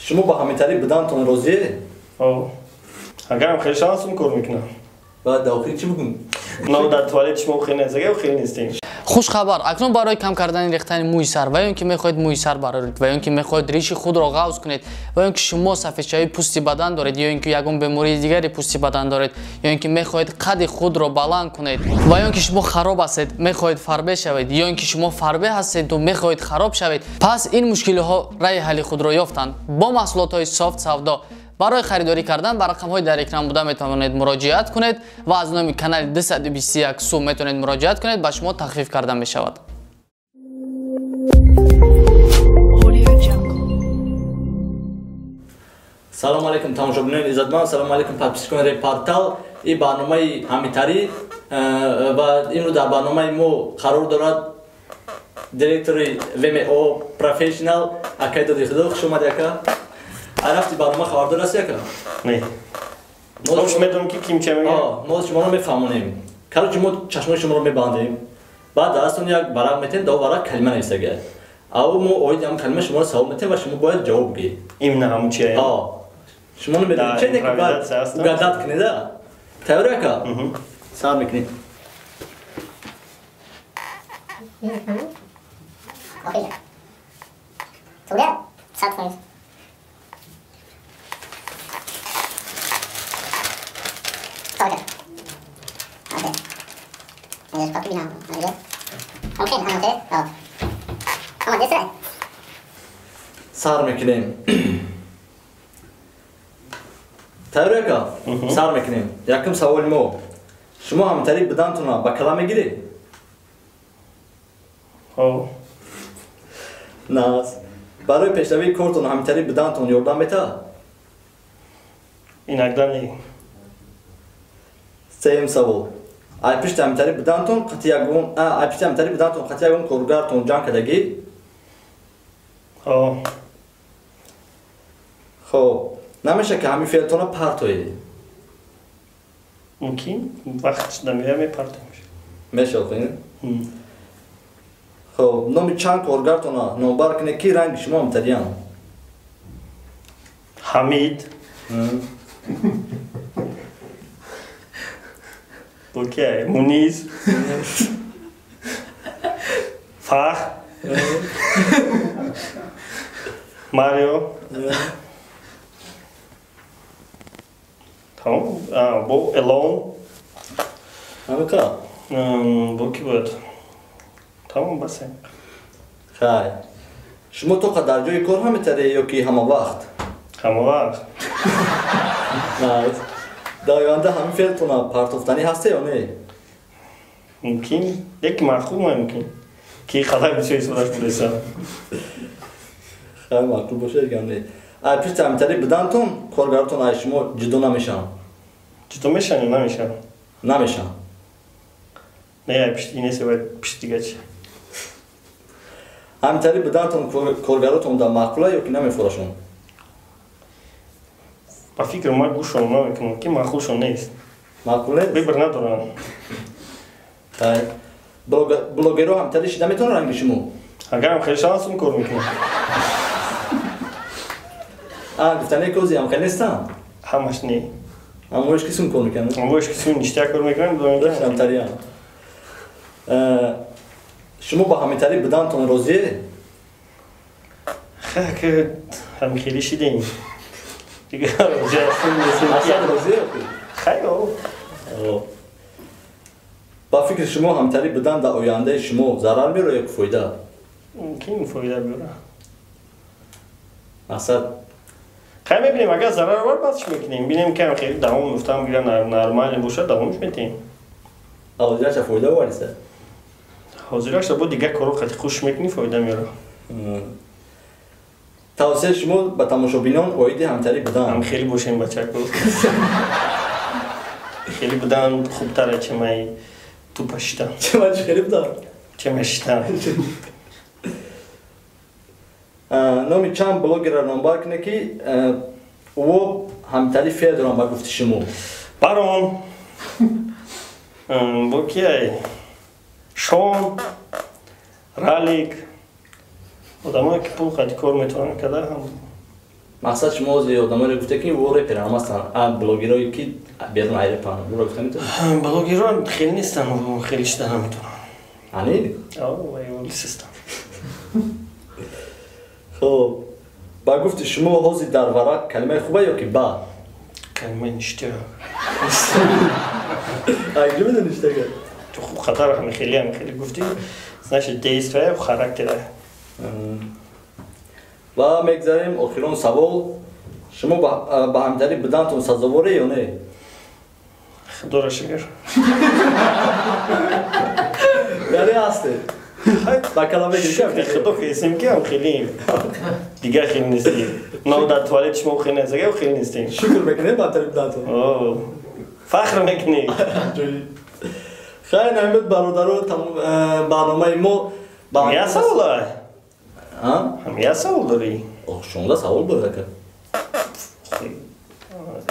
Шумо ба ҳамитарӣ будантон розие? Агарам хеле шансум кор мекунам. Баъд дар охир чӣ бигӯм? Но дар туалет шумо хеле нест, агар хеле нестем. Хушхабар! Акнун барои кам кардани рехтани мӯи сар ва ё ин ки мехоҳед мӯи сар бароред ва ё ин ки мехоҳед риши худро ғавз кунед ва ё ин ки шумо сафедшавии пӯсти бадан доред ё ин ки ягон бемории дигари пӯсти бадан доред ё ин ки мехоҳед қади худро баланд кунед ва ё ин ки шумо хароб ҳастед, мехоҳед фарбе шавед ё ин ки шумо фарбе ҳастеду мехоҳед хароб шавед, пас ин мушкилиҳо раи ҳалли худро ёфтанд. Бо маҳсулотҳои Софт Савдо барои харидорӣ кардан ба рақамҳои дар экран буда метавонед муроҷиат кунед ва аз номи канали 221 сум метавонед муроҷиат кунед, ба шумо тахфиф карда мешавад. Салом алейкум, тамошобинони иззатманд, салом алейкум, подписчикони Репортал. Ин барномаи ҳамитарӣ ва имрӯз дар барномаи мо қарор дорад директори ВМО Professional акаи Доди Худо. Хуш омадӣ, ака. Рафти барнома хабардор ҳасти, ака? Не. Мо медонем, ки ким ча мегӯяд. Мо шуморо мефаҳмонем. Короче, мо чашмои шуморо мебандем, баъд дар дастон як варақ метем, дар варақ калима нависага. Ав мо оид ҳам калима шуморо савол метем ва шумо бояд ҷавоб бигӯед. Именно ҳамун чия? Шумо намедонед че, не, ки бояд угадать кунед. Тайёр, ака? Сар мекунем. Сар мекунем. Тайёр, ака? Сар мекунем. Якум саволи мо: шумо ҳамтарӣ будантона ба кала мегиред? Нас барои пешравии кортон ҳамтарӣ будантон ёрдам метаҳад? Иногда не. Сеюм савол: ай пишти ҳамтарӣ будантон қати ягон ай пишти ҳамтарӣ будантон қати ягон коргартон ҷанг кардагӣ? Хоб, намеша ки ҳамин феълтона партоед? Мумкин, вақт шуда меояд, мепартоем. Мешавад. Хоб, номи чанд коргартона номбар кунед, ки ранги шумо ҳамтариянд? Ҳамид. Окей, Мунис. Фах. Марио. Тамом. Бо Элон. Ҳамика? Бо ки бояд? Тамом, басе. Хай. Шумо то дар ҷои кор ҳаметаре ё ки ҳама вақт? Ҳама вақт. Дар оянда ҳамин феълтона партофтанӣ ҳасте ё не? Мумкин, яке маъқул мумкин. Ки қадар бисёр истифодаш будеса. Хай, маъқул бошад гам не. Ай пишти ҳамитарӣ будантон коргаротон ай шумо ҷудо намешаванд? Ҷудо мешаванд ё намешаванд? Намешаванд. Не, ай пишти нест, бояд пишти дига чи. Ҳамитарӣ будантон коргаротон дар маъқула ё ки намефурашон? Ба фикр ман гӯшон намекунам, ки маъқулшон нест. Маъқул нест? Выбор надорам. Хай. Блогерҳо ҳамтарӣ шида метавонанд ранги шумо? Агарам хеле шансум кор мекунам. Гуфтане ки ози ҳамхел нестанд? Ҳамаш не. Ҳамоиш ки сум кор мекунанд? Ҳамоиш ки сум ништяк кор мекунанд. Ҳамтариам. Шумо ба ҳамитарӣ будантон розие? Хай, ки ҳамхелӣ шидем. Дигар розӣ ҳастем. Аслан розие? Хай, о. Ба фикри шумо ҳамтарӣ будан дар ояндаи шумо зарар меёрад ё ки фоида? Мумкин, фоида биёрад. Мақсад Хай, мебинем, агар зарар овард, баъд чӣ мекунем? Бинем, ки хеле давом мефтам, гира нормально бошад, давомш метиҳем. Ҳозираша фоида овариса? Ҳозираша бо дигар корҳо қати хуш мекунӣ, фоида меёрад. Тавсияи шумо ба тамошобинон оиди ҳамтарӣ будан? Ҳам хеле бошем, бачако. Хеле будан хубтара, чемай тупа шидан. Чемай хеле будан? Чемай шидан. Номи чанд блогерро номбар кунед, ки ӯ ҳамтарӣ феъл доранд ба гуфти шумо? Барон. Бо кияй? Шон, Ралик. Одамое ки пул қати кор метавонанд карда ҳам. Мақсад шумо ози одаморе гуфте ки во репер ҳам ҳастанд, а блогерое ки берун ай репан, ӯро гуфта метавонед? Блогерон хеле нестанд, хеле шида наметавонанд. Ани? О, вай нестанд. Хоб, ба гуфти шумо ҳозир дар варақ калимаи хуба ё ки бад? Калимаи ништяк. Айҷо медони ништяка? Ту хуб хатар ҳами хеле ҳами хеле гуфтӣ, значит действие характера. Ва мегзарем охирон савол. Шумо ба ҳамтарӣ будантон сазоворе ё не? Худоро шукр. Яъне ҳастед? Ба калом мегирем. Худо хесем ки ҳам хеле дигар хеле нестем. Но дар туалет шумо хеле нестем, хеле нестем. Шукр мекунем ба ҳамтарӣ будантон. Фахр мекунем. Хайр, намед бародаро, барномаи мо Я савола? Я савол дорӣ? Шонздаҳ савол буд ака.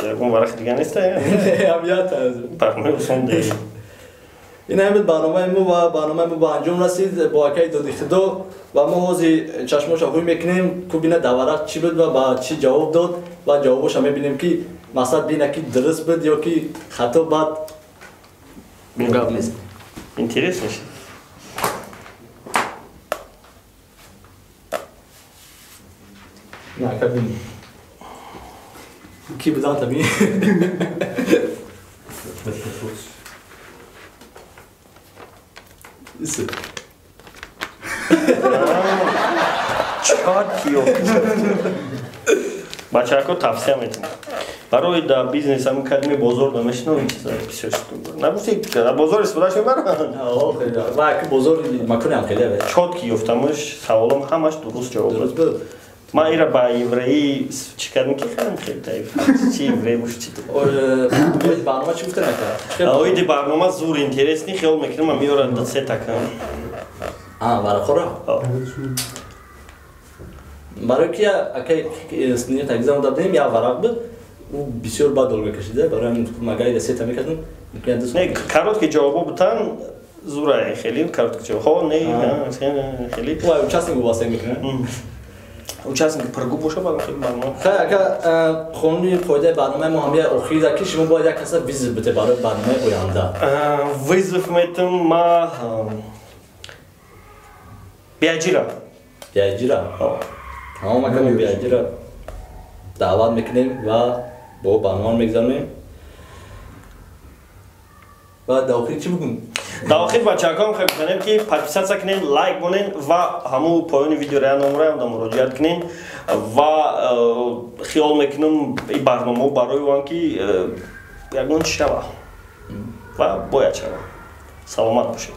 Ягон варақ дига нест? Барномаи осон дорӣ. Ин ҳамин барномаи мо ва барномаи мо ба анҷом расид бо акаи Доди Худо ва мо ҳозир чашмоша ҳуй мекунем, ку бина дар варақ чӣ буд ва ба чӣ ҷавоб дод ва ҷавобоша мебинем ки мақсад бина ки дуруст буд ё ки хато, баъд гап нест. Интересно. На, ака бин. Ки будан таби? Исе. Чотиё. Бачаҳако тавсия метавонам. Барои дар бизнес ҳамин калимаи бозор намешинавам, ин чиза бисёр нагуфти дар бозор истифодаш мебаранд? Ва ака бозор макони ҳам хеле. Чотки ёфтамаш, саволам ҳамаш дуруст ҷавоб дуруст буд. Ман ира ба евреи чӣ кардам ки хеле хеле таиф. Чи еврей бош чи? Оид барнома чӣ гуфта накард? Оиди барнома зур интересный, хиёл мекунам, ман меорам до се така. А, варақҳоро? Барои ки акай снир такзам додем, я варақ буд, ӯ бисёр бад долга кашида, барои ҳамин магар ира сета мекардам. Не, короткий ҷавобо бутан зура хеле короткий ҷавоб. Хо, не, хеле. Ва участник вобаста мекунад. Участник пургу боша барам хеле барнома. Хай ака, қонуни қоидаи барномаи мо ҳамия охирида ки шумо бояд як каса вызов бите барои барномаи оянда. Вызов метам ма биаҷира. Биаҷира? Тамом ака, мо биаҷира даъват мекунем ва бо барнома мегзаронем. Ва дар охир чӣ бигӯм? Дар охир бачаҳаком хел бикунем ки подписаться кунем, лайк монем ва ҳамун поёни видео я номраям да муроҷиат кунем ва хиёл мекунам ин барномаҳо барои он ки ягон чӣ шава ва бояд шава. Саломат бошед.